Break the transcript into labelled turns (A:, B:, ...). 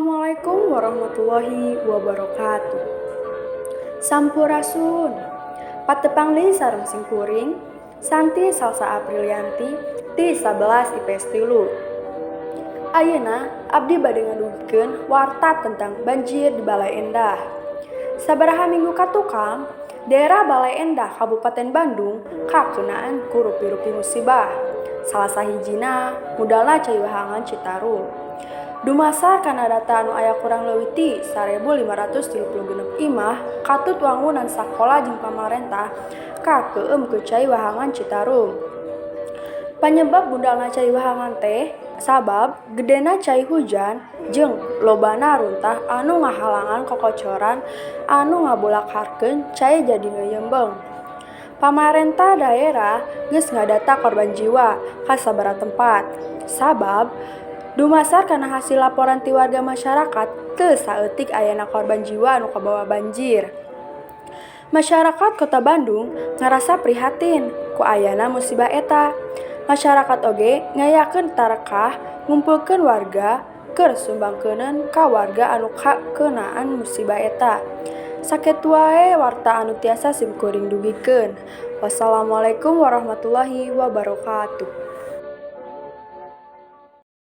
A: Assalamualaikum warahmatullahi wabarakatuh. Sampurasun. Patepang deui sareng simkuring Santi Salsa Aprilianti ti 11 IPS 3. Ayeuna abdi bade ngadugikeun warta tentang banjir di Balai Endah. Sabaraha minggu katukang, daerah Balai Endah, Kabupaten Bandung, kakenaan ku rupi-rupi musibah. Salah sahijina mudalna cai wahangan Citarum. Dumasar kana data anu aya, kurang leuwih ti 1536 imah katut wangunan sakola jeung pamarentah kakeueum ku cai wahangan Citarum. Panyebab budalna cai wahangan teh sabab gedena cai hujan jeung lobana runtah anu ngahalangan kokocoran anu ngabulakarkeun cai jadi ngeuyeubeng. Pamarentah daerah geus ngadata korban jiwa ka sababaraha tempat, sabab dumasar kana hasil laporan ti warga masyarakat, teu saeutik ayana korban jiwa anu kabawa banjir. Masyarakat Kota Bandung ngarasa prihatin ku ayana musibah eta. Masyarakat oge ngayakeun tarekah ngumpulkeun warga keur sumbangkeuneun ka warga anu kakeunaan musibah eta. Sakitu wae warta anu tiasa simkuring dugikeun. Wassalamualaikum warahmatullahi wabarakatuh.